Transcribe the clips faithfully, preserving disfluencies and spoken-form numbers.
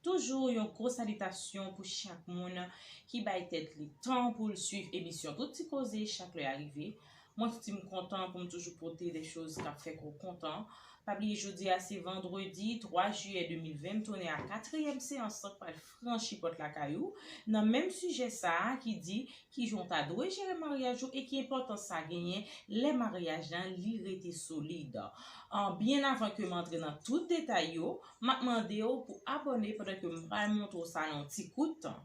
Toujou yon gwo salitasyon pou chak moun ki bay tèt li tan pou l swiv emisyon Tout Ti Koze chak lè a rive. Mwen santi m kontan pou m toujou pote de choz k ap fè kò w kontan. Pa bliye jodi a se vandredi twa jiyè de mil ven, tounen a katriyèm seyans lan k pral franchi pòt lakay ou nan menm sijè sa a ki di kijan w ta dwe jere maryaj ou e ki enpòtans sa genyen lè maryaj lan li rete solid. An, byen avan ke m antre nan tout detay yo, m ap mande w pou abòne pandan ke m pral montre w sa nan yon ti kout tan.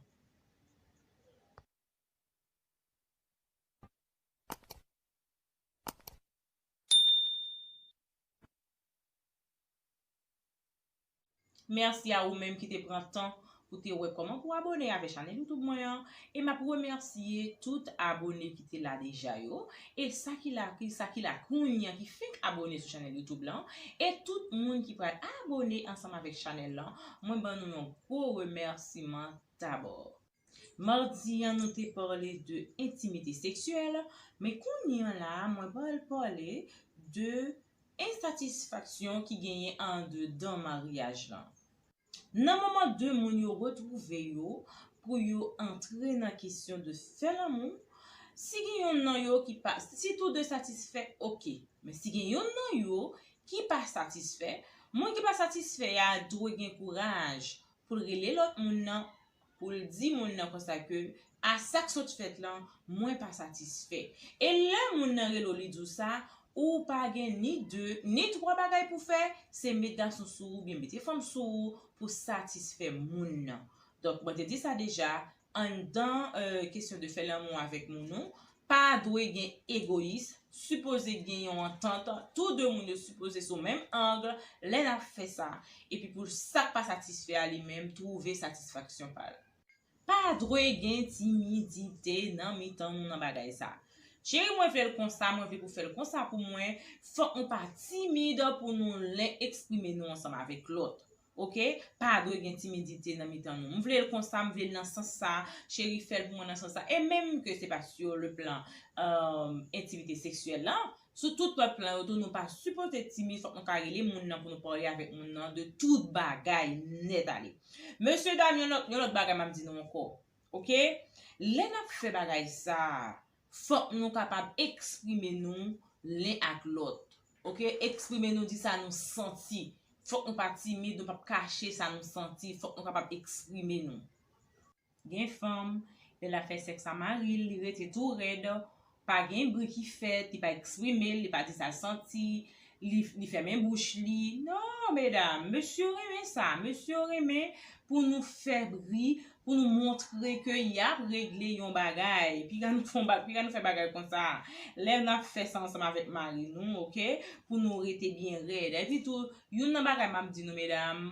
Mèsi a ou menm ki te pran tan pou te wè kòman pou abòne avèk chanèl YouTube mwen an. E m ap remèsye tout abòne ki te la deja yo. E sa ki la, ki, sa ki la kounye a, ki fenk abòne sou chanèl YouTube lan. E tout moun ki pral abòne ansanm avèk chanèl lan. Mwen ban nou yon gwo remèsiman dabò. Madi an, nou te pale de entimite seksyèl, men kounye an la, mwen pral pale de ensatisfaksyon ki genyen andedan maryaj lan. Nan moman de moun yo retwouve yo pou yo antre nan kesyon de fè lanmou, si gen yonn nan yo ki pa, si tou de satisfè, oke. Men si gen yonn nan yo ki pa satisfè, moun ki pa satisfè a dwe gen kouraj pou l rele lòt moun nan, pou l di moun nan konsa ke, a sa k sot fèt lan, mwen pa satisfè. E lè moun nan rele w, li di w sa, ou pa gen ni de, ni twa bagay pou fè, se met gason sou ou, oubyen mete fanm sou ou pou satisfè moun nan. Donk, mwen te di sa deja, anndan, euh, kesyon de fè lanmou avèk moun ou, pa dwe gen egoyis, sipoze gen yon antant, tou de moun yo sipoze sou menm ang lè n ap fè sa. Epi pou sa k pa satisfè a li menm, twouve satisfaksyon pa l. Pa dwe gen timidite nan mitan nou nan bagay sa. Cheri, mwen vle l konsa, mwen vle pou fè l konsa pou mwen, fòk nou pa timid pou nou len eksprime nou ansanm avèk lòt. Oke? Pa dwe gen timidite nan mitan nou. M vle l konsa, m vle l nan sans sa, cheri, fè l pou mwen nan sans sa. E menm ke se pa sur le plan, euh, entimite seksyèl lan, sou tout lòt plan yo tou, nou pa sipoze timid, fòk nou ka rele moun nan pou nou pale avèk moun nan de tout bagay nèt ale. Mesye dam, yon lòt, yon lòt bagay m ap di nou ankò. Oke? Lè n ap fè bagay sa, fòk nou kapab eksprime nou len ak lòt. Oke? Eksprime nou, di sa nou santi. Fòk nou pa timid, nou p ap kache sa nou santi. Fòk nou kapab eksprime nou. Gen fanm, lè l ap fè sèks a mari l, li rete tou rèd, pa gen bri ki fèt, li pa eksprime l, li pa di sa l santi, li, li fèmen bouch li. Non, medam, mesye yo renmen sa. Mesye yo renmen pou nou fè bri, pou nou montre ke y ap regle yon bagay. Piga nou fè yon ba-, piga nou fè bagay konsa. Lè n ap fè sa ansanm avèk mari nou, oke? Pou nou rete byen rèd. Epi tou, youn nan bagay m ap di nou, medam,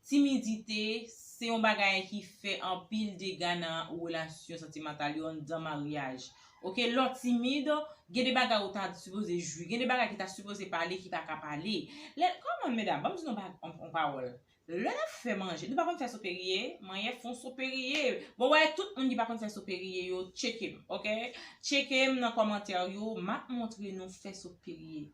timidite, se yon bagay ki fè anpil dega nan relasyon santimantal yo anndan maryaj. Oke, lè w timid, gen de bagay ou ta sipoze jwi, gen de bagay ki ta sipoze pale ki pa ka pale. Lè, kòman, medam, ban m di nou yon ba-, yon, yon pawòl. Lè n ap fè manje, nou pa konn fè soperiye, manyè fè yon soperiye. Bon, wè, tout moun ki pa konn fè soperiye yo, tcheke m, oke? Tcheke m nan kòmantè yo, m ap montre nou fè soperiye.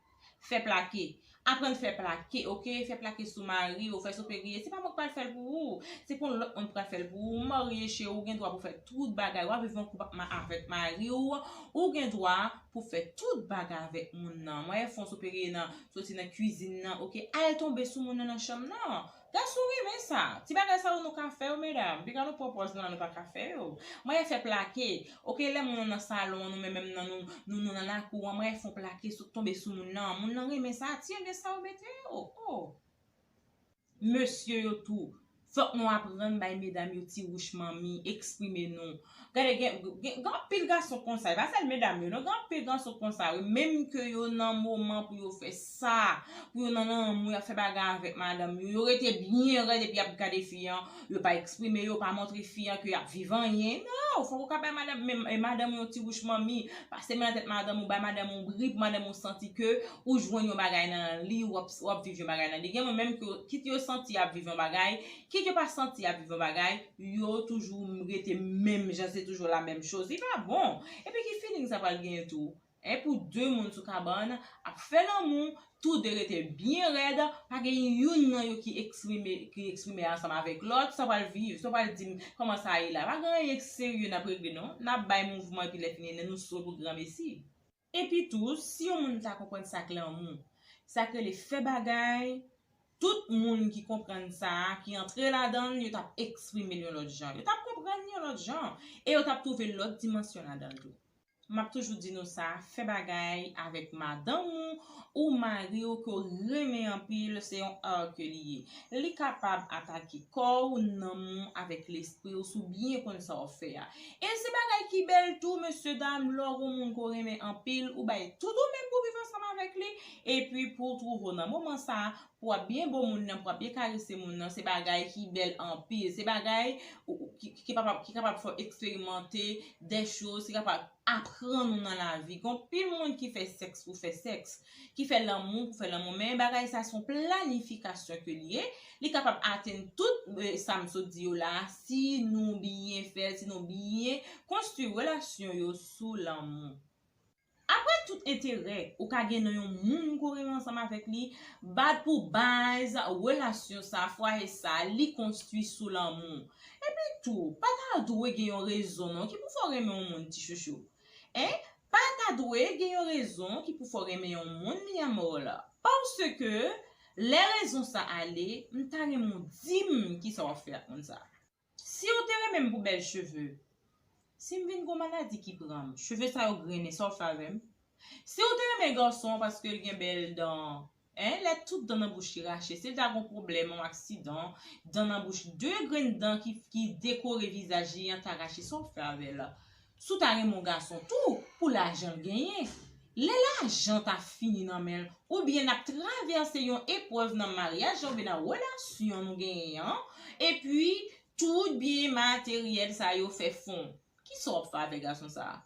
Fè plake. Aprann fè plake, oke? Fè plake sou mari w, fè soperiye. Se pa mwen k pral fè l pou ou. Se pa yon lòt moun k pral fè l pou ou. Ou marye, cheri, ou gen dwa pou fè tout bagay. W ap viv yon koup ak ma-, avèk mari w. Ou gen dwa pou fè tout bagay avèk moun nan. Mwen fè yon soperiye nan, soti nan kwizin nan, oke? Al tonbe sou moun nan nan chanm nan. Gason renmen sa. Ti bagay sa yo nou ka fè yo, medam. Piga nou pran pòz nou la, nou pa ka fè yo. Mwen fè plake. Oke, lè moun nan nan salon an, nou menm menm nan nou, nou, nou nan lakou an, mwen fè yon plake sou, tonbe sou moun nan. Moun nan renmen sa. Ti renmen sa yo mete yo. Oh. Mesye yo tou. Fòk nou aprann bay medam yo ti wouch manmi, eksprime nou. Gade, gen, gen, gen anpil gason konsa, e pa sèl medam yo, non, gen anpil gason konsa, wi, menm ke yo nan moman pou yo fè sa, pou yo nan lanmou, y ap fè bagay avèk madanm yo, yo rete byen rèd epi y ap gade fi an, yo pa eksprime yo, pa montre fi an ke y ap viv anyen, non, fòk ou ka bay madanm, men, e madanm ou yon ti wouch manmi, pase men nan tèt madanm ou, bay madanm ou bri pou madanm ou santi ke ou jwenn yon bagay nan li, w ap, w ap viv yon bagay nan li. Gen moun menm ke, kit yo santi y ap viv yon bagay, kit yo pa santi y ap viv yon bagay, yo toujou rete menm jan, se toujou la menm choz. Li pa bon. Epi ki feeling sa pral genyen tou? E pou de moun sou kabann ap fè lanmou, tou de rete byen rèd, pa gen youn nan yo ki eksprime, ki eksprime ansanm avèk lòt, sa pral viv, sa pral di m kòman sa ye la. Pa gen anyen serye n ap regle non. N ap bay mouvman epi lè fini nou sot pou granmesi. Epi tou, si yon moun ta konprann sa k lanmou, sa k rele fè bagay, tout moun ki konprann sa, ki antre ladan l, yo t ap eksprime l yon lòt jan. Yo t ap konprann l yon lòt jan. E yo t ap twouve lòt dimansyon ladan l tou. M ap toujou di nou sa, fè bagay avèk madanm ou, ou mari w ke w renmen anpil, se yon art ke li ye. Li kapab atake kò w, nanm ou avèk lespri w si w byen konn sa w ap fè a. E se bagay ki bèl tou, mesye dam, lè w gen yon moun ke w renmen anpil, ou bay tout ou menm pou w viv ansanm avèk li, epi pou w twouve w nan moman sa a, pou w ap byen bo moun nan, pou w ap byen karese moun nan, se bagay ki bèl anpil, se bagay ou- ou- ki, ki kapab, ki kapab fè w eksperimante de choz, ki kapab aprann ou nan lavi. Gen anpil moun ki fè sèks pou fè sèks, ki fè lanmou pou fè lanmou, men bagay sa se yon planifikasyon ke li ye. Li kapab atenn tout, eh, sa m sot di yo la, si nou byen fè l, si nou byen konstwi relasyon yo sou lanmou. Apre tout enterè ou ka gen nan yon moun ke w renmen ansanm avèk li, bat pou baz relasyon sa, fwaye sa, li konstwi sou lanmou. Epi tou, pa ta dwe gen yon rezon non ki pou fè w renmen yon moun ti chouchou. En, pa ta dwe gen yon rezon ki pou fè w renmen yon moun mi amor la. Paske lè rezon sa ale, m ta renmen w di m kisa w ap fè ak moun sa. Si w te renmen m pou bèl cheve, si m vin gon maladi ki pran m, cheve sa yo grennen, sa w fè avè m? Si w te renmen gason paske l gen bèl dan, en, lè tout dan nan bouch li rache, si l ta gon pwoblèm, yon aksidan, dan nan bouch, de grenn dan ki, ki dekore vizaj li an ta rache, sa w fè avè l? Si w ta renmen yon gason tou, pou lajan l genyen, lè lajan ta fini nan men l, oubyen n ap travèse yon eprèv nan maryaj la oubyen nan relasyon nou genyen an, epi tout byen materyèl sa yo fè fon. Kisa w ap fè avèk gason sa a?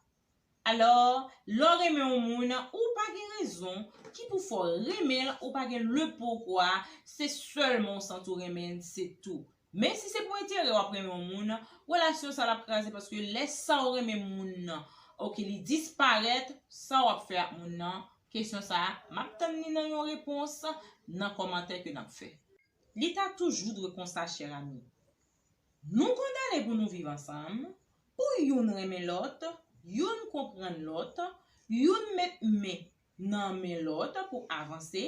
Alò, lè w renmen yon moun, ou pa gen rezon ki pou fè w renmen l, ou pa gen le poukwa, se sèlman w santi w renmen l, se tou. Men si se pou enterè w ap renmen yon moun, relasyon sa l ap kraze paske lè sa w renmen moun nan, oke, li disparèt, sa w ap fè ak moun nan? Kesyon sa a, m ap tann li nan yon repons nan kòmantè ke n ap fè. Li ta toujou dwe konsa, chè ami. Nou kondane pou nou viv ansanm, pou youn renmen lòt, youn konprann lòt, youn met men nan men lòt pou avanse,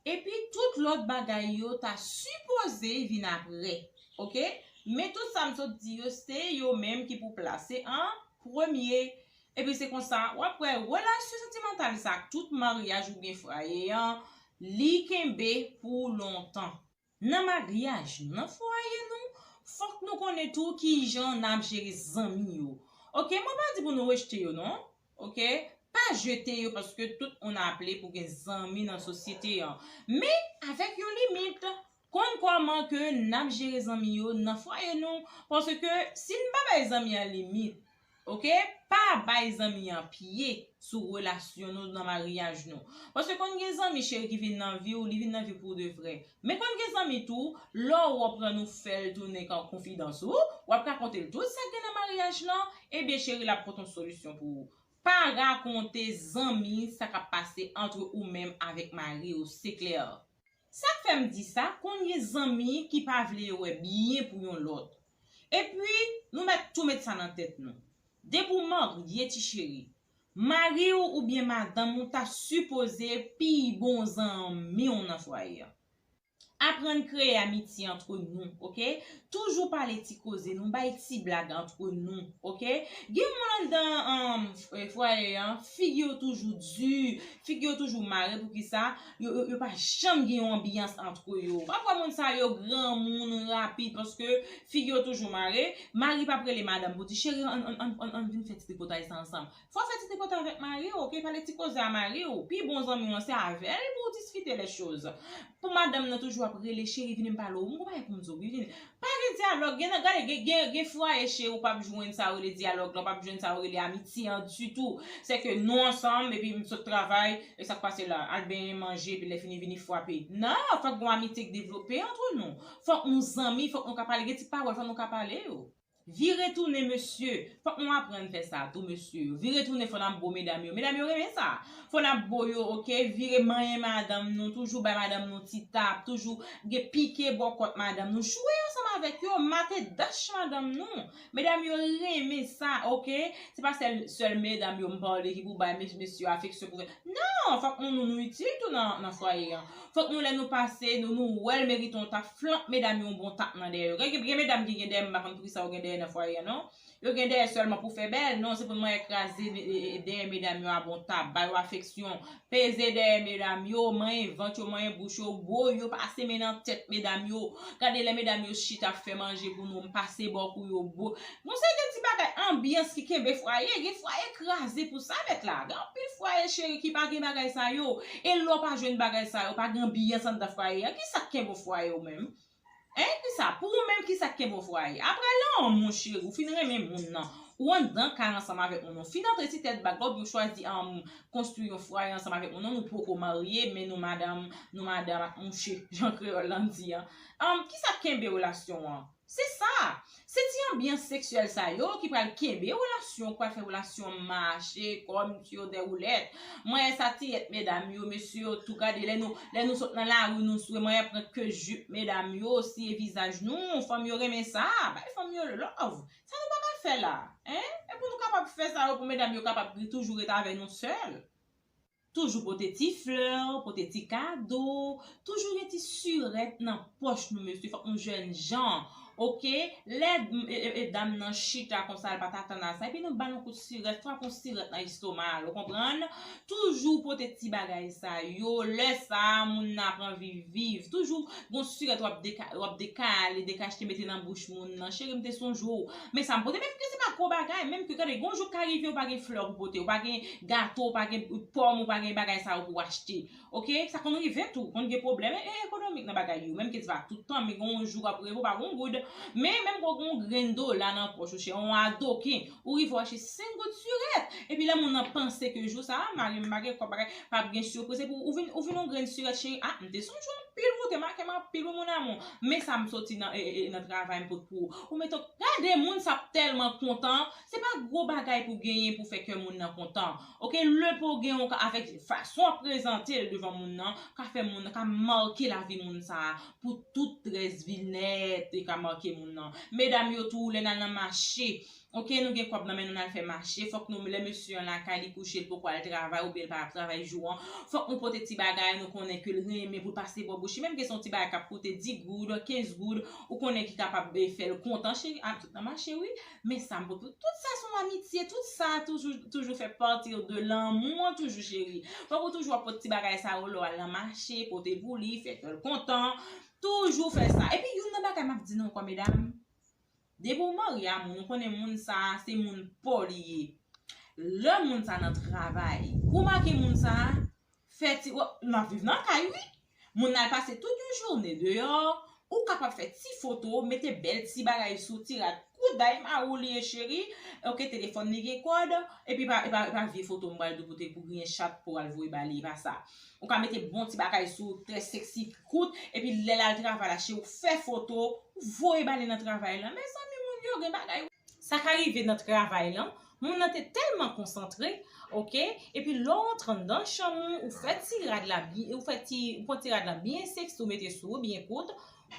epi tout lòt bagay yo ta sipoze vin apre, oke? Men tout sa m sot di yo, se yo menm ki pou plase an premye. Epi se konsa, w ap wè relasyon santimantal sa ak tout maryaj oubyen fwaye an, li kenbe pou lontan. Nan maryaj nou, nan fwaye nou, fòk nou konnen tou kijan n ap jere zanmi yo. Oke, mwen pa di pou nou rejte yo non. Oke, pa jete yo paske tout moun aple pou gen zanmi nan sosyete an. Men avèk yon limit, konn kòman ke n ap jere zanmi yo nan fwaye nou. Paske si n pa bay zanmi an limit, oke, pa bay zanmi an pye sou relasyon nou nan maryaj nou. Paske konn gen zanmi cheri ki vin nan vi w, li vin nan vi w pou de vrè. Men konn gen zanmi tou, lè w ap pran nou fè l tounen kan konfidans ou, w ap rakonte l tout sa k gen nan maryaj lan, ebyen cheri l ap pote yon solisyon pou ou. Pa rakonte zanmi sa k ap pase antre ou menm avèk mari w, se klè. Sa k fè m di sa, konn gen zanmi ki pa vle yo wè byen pou yon lòt. Epi, nou mèt tou met sa nan tèt nou. Depi w marye ti cheri, mari w oubyen madanm ou ta sipoze pi bon zanmi w nan fwaye a. Aprann kreye amitye antre nou, oke? Toujou pale ti koze nou, bay ti blag antre nou, oke? Gen moun anndan, um, f- eh, fwaye an, figi yo toujou di, figi yo toujou mare, poukisa? Yo, yo, yo pa janm gen yon anbyans antre yo. W ap wè moun sa yo granmoun rapid, paske figi yo toujou mare. Mari p ap rele madanm pou di, cheri, ann, ann, ann, ann, ann vin fè ti tripotay sa ansanm. Fò w fè ti tripotay avèk mari w, oke? Pale ti koze a mari w. Pi bon zanmi w lan, se avè l pou w diskite lè choz. Pou madanm nan toujou ap rele, cheri, vini m pale w. M gon bagay pou m di w, wi, vini. Pa gen dyalòg, gen nan, gade, gen, gen, gen fwaye, cheri, ou p ap jwenn sa yo rele dyalòg lan, ou p ap jwenn sa yo rele amitye an ditou. Se ke nou ansanm, epi m sot travay, e sa k pase la, al benyen, manje, epi lè fini vini frape. Non, fòk gon amitye k devlope antre nou. Fòk nou zanmi, fòk nou ka pale, gen ti pawòl, fòk nou ka pale yo. Vire tounen, mesye. Fòk nou aprann fè sa tou, mesye yo. Vire tounen, fò n ap bo medam yo. Medam yo renmen sa. Fò n ap bo yo, oke? Vire manyen madanm nou, toujou bay madanm nou ti tap, toujou gen pike bò kòt madanm nou. Jwe ansanm avèk yo, mate dach madanm nou. Medam yo renmen sa, oke? Se pa sèl, sèl medam yo m pale ki pou bay mes-, mesye afeksyon pou fè. Non, fòk nou, nou, nou itil tou nan, nan fwaye an. Fòk nou, lè nou pase, nou, nou wè l merite yon tap, flank medam yo yon bon tap nan dèyè yo. Gen, gen, gen medam ki gen dèyè, m pa konn poukisa yo gen dèyè nan fwaye an, non. Yo gen dèyè sèlman pou fè bèl, non, se pou nou kraze, e, e, e, dèyè medam yo a bon tap, ba yo afeksyon, peze dèyè medam yo, manyen vant yo, manyen bouch yo, bo yo, pase men nan tèt medam yo. Gade lè medam yo chita ap fè manje pou nou, m pase bò kou yo, bo. Gon seri de ti bagay, anbyans ki kenbe fwaye, gen fwaye kraze pou sa, mèt la. Gen anpil fwaye, cheri, ki pa gen bagay sa yo. E lè w pa jwenn bagay sa yo, pa gen anbyans anndan fwaye an, kisa k kenbe w fwaye w menm? Hein, kisa? Pou ou menm, kisa k kenbe w fwaye? Apre lanmou, cheri, ou fin renmen moun nan. Ou anndan kay ansanm avèk moun nan. Ou fin antre ti tèt bak la, oubyen ou chwazi, um, konstwi yon fwaye ansanm avèk moun nan. Nou poko marye, men nou madanm, nou madanm ak mouche, jan kreyòl lan di an. Um, kisa k kenbe relasyon an? Se sa. Se ti anbyans seksyèl sa yo ki pral kenbe relasyon, ki pral fè relasyon mache kòm sur des roulettes. Mwen sa ti yèt medam yo, mesye yo tou gade lè nou, lè nou sot nan lari nou swe mwen pran ke jip medam yo, siye vizaj nou, fanm yo renmen sa, bay fanm yo love. Sa nou pa ka fè la, hein? E pou nou kapab fè sa yo, pou medam yo kapab toujou ret avè nou sèl. Toujou pote ti flè, pote ti kado, toujou gen ti sirèt nan pòch nou, mesye, fòk nou jèn jan, oke? Lè, e, e, e, dam nan chita konsa, l pa t atann a sa, epi nou ba l yon kout sirèt, frape yon sirèt nan estoma l, ou konprann? Toujou pote ti bagay sa yo, lè sa a, moun nan ap anvi viv. Toujou gon sirèt w ap deka-, w ap dekale, dekachte, mete nan bouch moun nan. Cheri, m te sonje w. Men sa m pote, menm ke se pa gwo bagay, menm ke, gade, gon jou ka rive, ou pa gen flè pou pote, ou pa gen gato, ou pa gen pòm, ou pa gen bagay sa yo pou w achte. Oke? Sa konn rive tou, konn gen pwoblèm e, e ekonomik nan bagay yo. Menm ke se pa tout tan, men gen yon jou w ap reve, ou pa gen yon goud. Men menm ke w gen yon grenn dola nan pòch ou, cheri, yon adoken, ou rive w achte senk goud sirèt. Epi lè moun nan panse ke jou sa a, mari m pa gen kòb, bagay, p ap gen sipriz, epi ou vin, ou vin yon grenn sirèt, cheri, a, m te sonje w anpil, ou te make m anpil, wi, mon amour. Men sa m soti nan, e, e, e, nan travay m pot pou ou. Ou mete, gade moun sa ap tèlman kontan, se pa gwo bagay pou genyen pou fè kè moun nan kontan. Oke, lepo gen yon ka avèk fason w ap prezante l devan moun nan, ka fè moun nan, ka make lavi moun sa a pou tout rès vi nèt, e ka make moun nan. Medam yo tou, lè n al nan mache, oke, nou gen kòb nan men nou, n al fè mache, fòk nou, lè mesye an lakay, li kouche, li poko al travay, oubyen li pa ap travay jou an, fòk nou pote ti bagay, nou konnen ke l renmen pou l pase bò bouch li, menm ke se yon ti bagay k ap koute dis goud, kenz goud, ou konnen ki kapab, e, fè l kontan, cheri, a, tout nan mache, wi. Men sa m pot pou tout sa se yon amitye, tout sa toujou, toujou fè pati de lanmou an toujou, cheri. Fòk ou toujou ap pot ti bagay sa yo lè w al nan mache, pote l pou li, fè kè l kontan. Toujou fè sa. Epi youn nan bagay m ap di nou ankò, medam, depi w marye a moun, ou konnen moun sa a, se moun pa w li ye. Lè moun sa nan travay, ou make moun sa a, fè ti, w-, n ap viv nan kay, wi. Moun nan al pase tout yon jounen deyò, ou kapab fè ti foto, mete bèl ti bagay sou, ti rad kout, day mawou li ye, cheri. Oke, telefòn li gen kòd, epi pa, e pa, e pa vye foto m pral di w pou te, pou griyen chat pou al voye ba li, e pa sa. Ou ka mete bon ti bagay sou, trè seksi, kout, epi lè l al travay la, cheri, ou fè foto, ou voye ba li nan travay lan. Mezanmi, moun yo gen bagay. Sa ka rive nan travay lan, moun nan te tèlman konsantre, oke, epi lè w antre anndan chanm ou, ou fè ti rad la byen, ou fè ti, ou pran ti rad la byen seksi, ou mete sou ou, byen kout,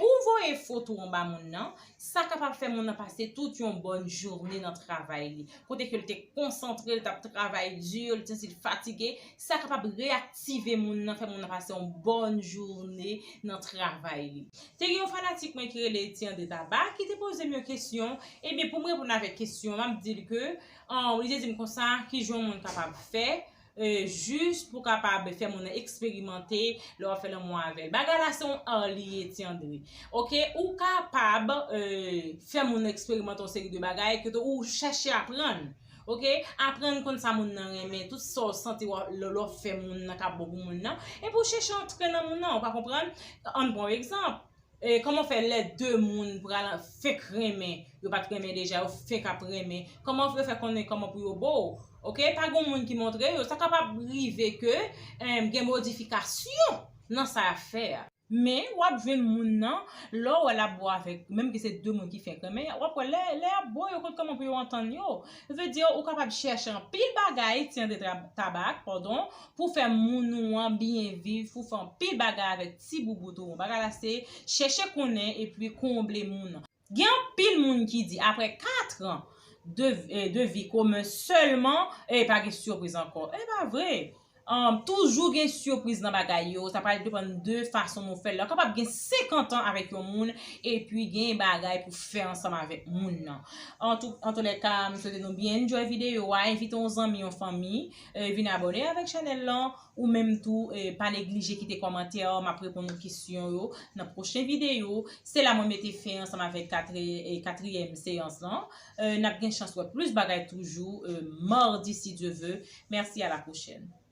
ou voye foto anba moun nan, sa kapab fè moun nan pase tout yon bòn jounen nan travay li. Kote ke l te konsantre, l t ap travay di, l te santi l fatige, sa kapab reyaktive moun nan, fè moun nan pase yon bòn jounen nan travay li. Te gen yon fanatik mwen ki rele Etienne de Taba ki te poze m yon kesyon. Ebyen, pou m reponn avèk kesyon an, m ap di l ke, um, li te di m konsa, ki jan yon moun kapab fè, e, jis pou kapab fè moun nan eksperimante lè w ap fè lanmou avè l. Bagay la se yon ar li ye, Ti Andre. Oke, ou kapab, e, fè moun nan eksperimante yon seri de bagay ke tou ou chèche aprann. Oke, aprann konn sa moun nan renmen, tout sa w santi w, lè, lè w fè moun nan k ap bon pou moun nan. Epi w chèche antre nan moun nan, ou pa konprann? Ann pran yon egzanp. E, kòman fè lè de moun pral fenk renmen, yo pa t renmen deja, yo fenk ap renmen? Kòman yo fè konnen kòman pou yo bo w? Oke, pa gen moun ki montre yo. Sa kapab rive ke, em, gen modifikasyon nan sa y ap fè a. Men w ap jwenn moun nan, lè w wè l ap bo avèk, menm ke se de moun ki fenk renmen, w ap wè lè, lè y ap bo yo konn kòman pou yo antann yo. Vle di, ou kapab chèche anpil bagay, ti an de tra- tabak, padon, pou fè moun ou an byen viv, pou fè anpil bagay avèk ti boubout ou. Bagay la se chèche konnen epi konble moun nan. Gen anpil moun ki di, apre kat an de, eh, de vi komen sèlman, e pa gen sipriz ankò. E pa vre. Um, toujou gen sipriz nan bagay yo. Sa pral depann de fason nou fè l. Ou kapab gen senkant an avèk yon moun, epi gen bagay pou fè ansanm avèk moun nan. An tou, an tou lè ka, m swete nou byen enjoy videyo a. Envite yon zanmi, yon fanmi, eh, vin abòne avèk chanèl lan. Ou menm tou, eh, pa neglije kite kòmantè, m ap reponn ou kesyon yo nan pwochen videyo. Se la mwen mete fen ansanm avèk katri-, eh, katriyèm seyans lan. Eh, n ap gen chans wè plis bagay toujou, eh, madi, si Dye ve. Mèsi, a la pwochèn.